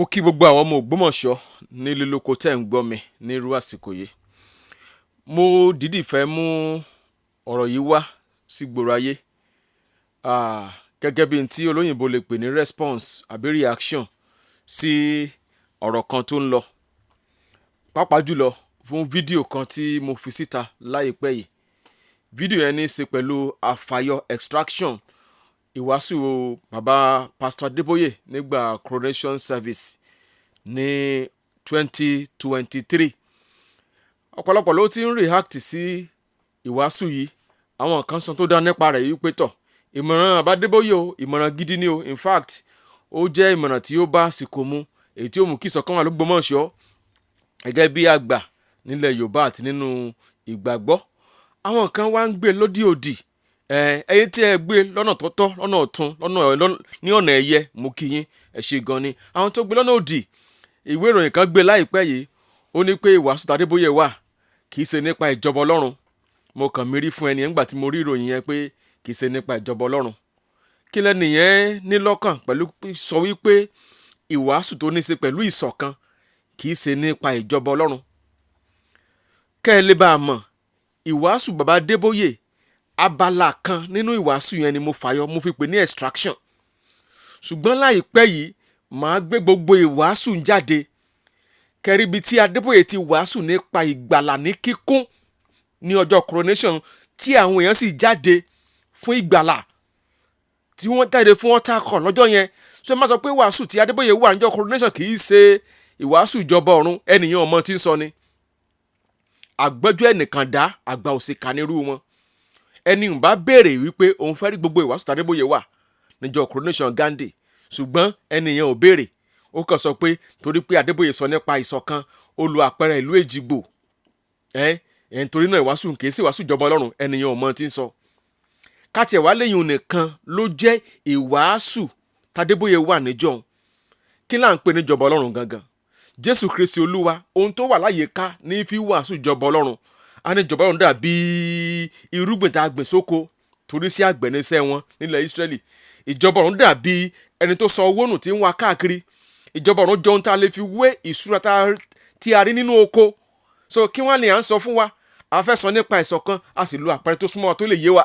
Mo kí gbogbo àwọn ọmọ Ògbómọ̀ṣọ́ nílé lóko tẹ́ ń gbọ́ mi nírú àsìkò yìí. Mo dìídì fẹ́ mú ọ̀rọ̀ yìí wá sí gbòòrò ayé, gẹ́gẹ́ bí n tí olóyìnbo lè pè ní response àbí reaction sí ọ̀rọ̀ kan tó ń lọ, pàápàá jùlọ fún fídíò kan tí mo fi síta láìpẹ́ yìí. Fídíò yẹn ní í ṣe pẹ̀lú àfàyọ extraction ìwàásù bàbá Pastor Adébóyè nígbà coronation service ní 2023. Ọ̀pọ̀lọpọ̀ ló ti ń react sí ìwàásù yìí. Àwọn kan sọ tó dá nípa rẹ̀ yìí pé tọ̀, ìmọ̀ràn bàbá Adébóyè o, ìmọ̀ràn gidi ni o. In fact, ó jẹ́ ìmọ̀ràn tí ó bá àsìkò mu, èyí tí ó mú kí ìṣọ̀kan wà l'Ógbómọ̀ṣọ́ gẹ́gẹ́ bí àgbà nílẹ̀ Yorùbá àti nínú ìgbàgbọ́. Àwọn kan wá ń gbé lódì òdì. Ẹ̀yin tí ẹ gbé lọ́nà tó tọ́, lọ́nà ọ̀tún, lọ́nà ní ọ̀nà ẹ̀yẹ, mo kí yín, ẹ ṣé gan ni. Àwọn tó gbé lọ́nà òdì, ìwé ìròyìn kan gbé láìpẹ́ yìí, ó ní pé ìwàásù Adébóyè wà kì í ṣe nípa ìjọba Ọlọ́run. Mo kàn mí rí fún ẹni nígbà tí mo rí ìròyìn yẹn pé kì í ṣe nípa ìjọba Ọlọ́run. Kí lẹ́nu yẹn ní lọ́kàn pẹ̀lú sọ wípé ìwàásù tó ní í ṣe pẹ̀lú ìṣọ̀kan kì í ṣe nípa ìjọba Ọlọ́run? Kẹ́ ẹ lè bá a mọ̀, ìwàásù bàbá Adébóyè, abala kan nínú ìwàásù yẹn ni mo fàyọ, mo fi pè ní extraction. Ṣùgbọ́n láìpẹ́ yìí, màá gbé gbogbo ìwàásù jáde kẹríbi tí Adébóyè ti wàásù nípa ìgbàlà ní kíkún ní ọjọ́ coronation, tí àwọn èèyàn sì jáde fún ìgbàlà, tí wọ́n jáde fún altar call lọ́jọ́ yẹn. Ṣé má sọ pé wàásù tí Adébóyè wà níjọ́ coronation kì í ṣe ìwàásù ìjọba ọ̀run? Ẹnìyàn ọmọ tí ń sọ ni àgbọ́jọ́ ẹnìkan dá àgbà òsìkà nírú wọn. Ẹni ń bá béèrè wípé òun fẹ́ rí gbogbo ìwàásù tí Adébóyè wà níjọ́ coronation Gandhi, ṣùgbọ́n ẹnìyàn ò béèrè. Ó kàn sọ pé torí pé Adébóyè sọ nípa ìṣọ̀kan, ó lo àpẹẹrẹ ìlú Èjìgbò, ẹ ẹ̀ nítorí náà ìwàásù kì í ṣe ìwàásù ìjọba Ọlọ́run. Ẹnìyàn ò mọ tí ń sọ. Kátiẹ̀ wá lẹ́yìn nìkan ló jẹ́ ìwàásù tàdébóyè wà níjọ́. Kí là ń pè níjọba Ọlọ́run gangan? Jésù Kristi Olúwa, ohun tó wà láyìíká ní fi wàásù ìjọba Ọlọ́run. A ní ìjọba Ọlọ́run dàbí irúgbìn tá a gbìn sóko, torí sí àgbẹ̀ níṣẹ́ wọn nílẹ̀ Ísírẹ́lì. Ìjọba ọ̀run dàbí ẹni tó sọ owó nù tí ń wá káàkiri. Ìjọba ọ̀run jọ ohun tá a lè fi wé ìṣúra tí a rí nínú oko. So kí wọ́n lè à ń sọ fún wa, a fẹ́ sọ nípa ìṣọ̀kan, a sì lo àpẹẹrẹ tó súnmọ́ wa tó lè yé wa.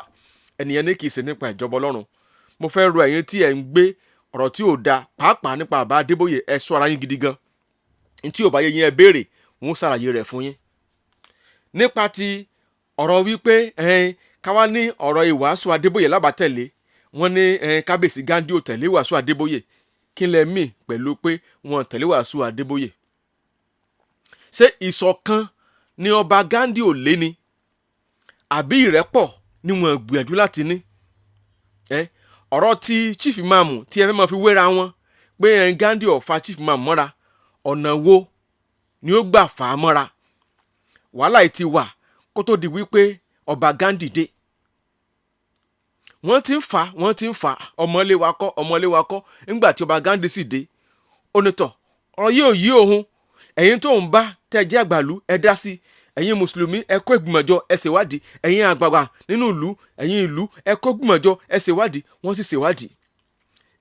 Ẹnìyẹn ní kì í ṣe nípa ìjọba Ọlọ́run. Mo fẹ́ rọ ẹ̀yin tí ẹ̀ ń gbé ọ̀rọ̀ tí ò da, pàápàá nípa bàbá Adébóyè, ẹ ṣọ́ ara yín gidi gan. Ní tí ò bá yé yín, ẹ béèrè, wọ́n ṣàlàyé rẹ̀ fún yín. Nípa ti ọ̀rọ̀ wípé ẹ̀ẹ́n káwá ní ọ̀rọ̀ ìwàásù Adébóyè lábàtẹ̀lé, wọ́n ní ẹ̀ẹ́n kábíyèsí Gandhi ò tẹ̀lé ìwàásù Adébóyè. Kí lẹ mì pẹ̀lú pé wọ́n tẹ̀lé ìwàásù Adébóyè? Ṣé ìṣọ̀kan ni ọba Gandhi ò lé ni, àbí ìrẹ́pọ̀ ni wọ́n gbìyànjú láti ní? Ọ̀rọ̀ tí chief imam tí ẹ fẹ́ máa fi wéra wọn pé ẹ̀ Gandhi ò fa chief imam mọ́ra, ọ̀nà wo ni ó gbà fà á mọ́ra? Wàhálà yìí ti wà kó tó di wípé ọba Gandhi dé. Wọ́n ti ń fà, wọ́n ti ń fà, ọmọlé wa kọ́, ọmọlé wa kọ́. Nígbà tí ọba Gandhi sì dé, ó ní tọ̀, ọ̀rọ̀ yìí ò yí òun. Ẹ̀yin tó ń bá tẹ́ jẹ́ àgbàlú, ẹ dá sí. Ẹ̀yin mùsùlùmí, ẹ kó ìgbìmọ̀jọ, ẹ ṣèwádìí. Ẹ̀yin àgbààgbà nínú ìlú, ẹ̀yin ìlú, ẹ kó ìgbìmọ̀jọ, ẹ ṣèwádìí. Wọ́n sì ṣèwádìí,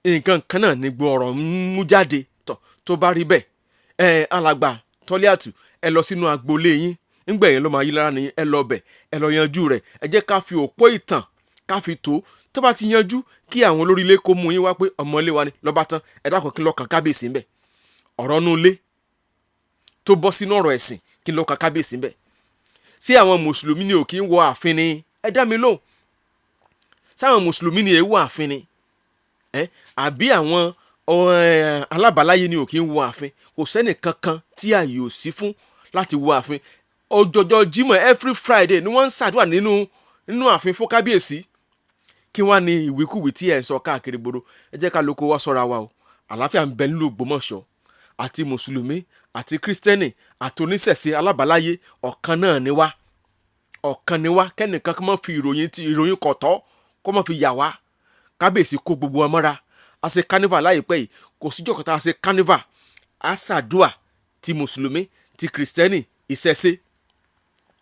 nǹkan kan náà ní gbọ́ ọ̀rọ̀ ń mú jáde. Tọ̀, tó bá rí bẹ́ẹ̀, ẹ alàgbà Tọ́líàtù, ẹ lọ sínú agboolé yín ńgbà yẹn ló máa yí lára ní. Ẹ lọ bẹ̀, ẹ lọ yanjú rẹ̀. Ẹ jẹ́ ká fi òpó ìtàn ká fi tó tó bá ti yanjú, kí àwọn olórí ilé kó mú yín wá pé ọmọ ilé wa ni lọ́ba tán. Ẹ dákun, kí lọ́kàn kábíyèsí ńbẹ̀? Ọ̀rọ̀ nú ilé tó bọ́ sínú ọ̀rọ̀ ẹ̀sìn, kí lọ́kàn kábíyèsí ńbẹ̀? Sí àwọn mùsùlùmí ni ò kí ń wọ ààfin ni? Ẹ dá mi lóhùn. Sáwọn mùsùlùmí ni èèwọ̀ ààfin ni ẹ, àbí àwọn alábàáláyé ni ò kí ń wọ ààfin? Kò sẹ́nì kankan tí ààyè ò sí fún láti wọ ààfin. Ọjọ́jọ́ Jímọ̀, every Friday ni wọ́n ń ṣàdúrà nínú ààfin fún kábíyèsí. Kí wọ́n ní ìwíkúwìí tí ẹ̀ ń sọ káàkiri gbòòrò? Ẹ jẹ́ ká lóko wá sọ́ra wa o. Àlàáfíà ń bẹ nílùú Ògbómọ̀ṣọ́. Àti mùsùlùmí àti kírísítẹ́nì àti oníṣẹ̀ṣe alábàáláyé, ọ̀kan náà ni wá, ọ̀kan ni wá. Kẹ́nìkan kó má fi ìròyìn tí ìròyìn kọ̀tọ́ kó má fi yà wá. Kábíyèsí kó gbogbo wọn mọ́ra. A ṣe carnival láìpẹ́ yìí. Kò síjọ́ kan tá a ṣe carnival, a ṣàdúà ti mùsùlùmí, ti kìrìsìtẹ́nì, ìṣẹ̀ṣe.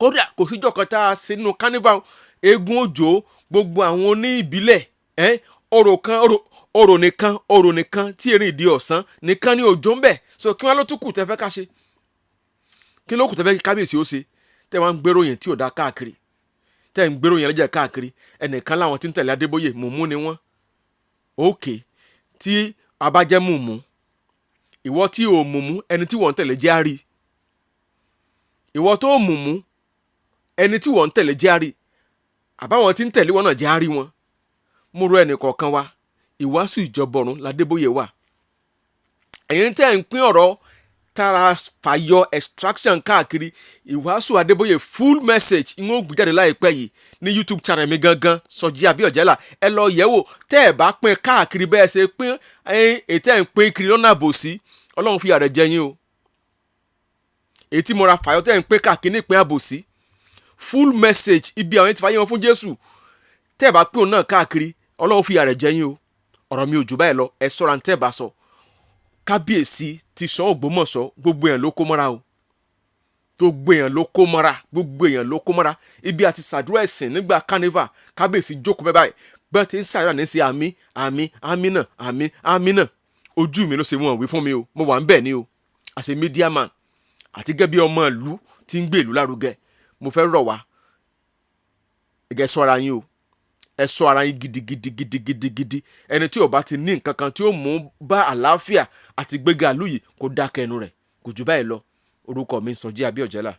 Kódà kò síjọ́ kan tá a ṣe nínú carnival, eégún òjò, gbogbo àwọn oní ìbílẹ̀ ẹ́ Orò kan, orò, orò nìkan, orò nìkan tí erin ìdí ọ̀sán nìkan ní òjò ń bẹ̀. So kí wọ́n ló tún kù tẹ́ fẹ́ ká ṣe? Kí ló kù tẹ́ fẹ́ kí kábíyèsí ó ṣe? Tẹ́ wọ́n ń gbéròyìn tí ò dá káàkiri, tẹ́ ń gbéròyìn ẹlẹ́jẹ̀ káàkiri. Ẹnìkan láwọn tí ń tẹ̀lé Adébóyè, mùmú ni wọ́n. Òkè tí a bá jẹ́ mùmú, ìwọ tí ò mùmú, ẹni tí wọ́n ń tẹ̀lé jẹ́ àrí. Ìwọ tó mùmú, ẹni tí wọ́n ń tẹ̀lé jẹ́ àrí. Àbáwọn tí ń tẹ̀lé wọn náà jẹ́ àrí wọn. Mo rọ ẹnì kọ̀ọ̀kan wa, ìwàásù ìjọba ọ̀run ládébóyè wà. Ẹ̀yin tẹ́ ń pín ọ̀rọ̀ tara fàyọ extraction káàkiri, ìwàásù Adébóyè full message ìwọ̀n ògùn jáde láìpẹ́ yìí ní YouTube channel mi gangan, Sọjí Abíọ̀jẹ́là. Ẹ lọ yẹ̀wò. Tẹ́ ẹ bá pín káàkiri bẹ́ẹ̀ ṣe pín ètò ẹ̀ ń pín kiri lọ́nà àbòsí, Ọlọ́run fi àrẹ̀ jẹ yín o. Èyí tí mo ra fàyọ tẹ́ ẹ̀ ń pín káàkiri ní ìpín àbòsí, full message ibi àwọn tí fàyè wọn fún Jésù, tẹ́ ẹ bá pín òun náà káàkiri, Ọlọ́run fi àrẹ̀ jẹ yín o. Ọ̀rọ̀ mi ò jù báyìí lọ. Ẹ sọ́ra tẹ́ ẹ bá sọ. Kábíyèsí ti sọ Ògbómọ̀ṣọ́, gbogbo èèyàn ló kó mọ́ra o, gbogbo èèyàn ló kó mọ́ra, gbogbo èèyàn ló kó mọ́ra. Ibi àti ṣàdúrà ẹ̀sìn nígbà carnival, kábíyèsí jókòó bẹ́ẹ̀ báyìí, bẹ́ẹ̀ tí ń ṣàdúrà ní sí àmì, àmì, àmì náà, àmì, àmì náà. Ojú mi ló ṣe wọ́n wí fún mi o. Mo wà ń bẹ̀ ni o, as a media man àti gẹ́gẹ́ bí ọmọ ìlú tí ń gbé ìlú lárugẹ. Mo fẹ́ rọ̀ wá, ẹ ṣọ́ra yín o, ẹ ṣọ́ ara yín gidigidi gidigidi. Ẹni tí ó bá ti ní nǹkan kan tí ó mú bá àlàáfíà àti gbéga ìlú yìí, kó dákẹ́ ẹnu rẹ̀. Kò jù báyìí lọ. Orúkọ mi Sọjí Abíọ̀jẹ́là.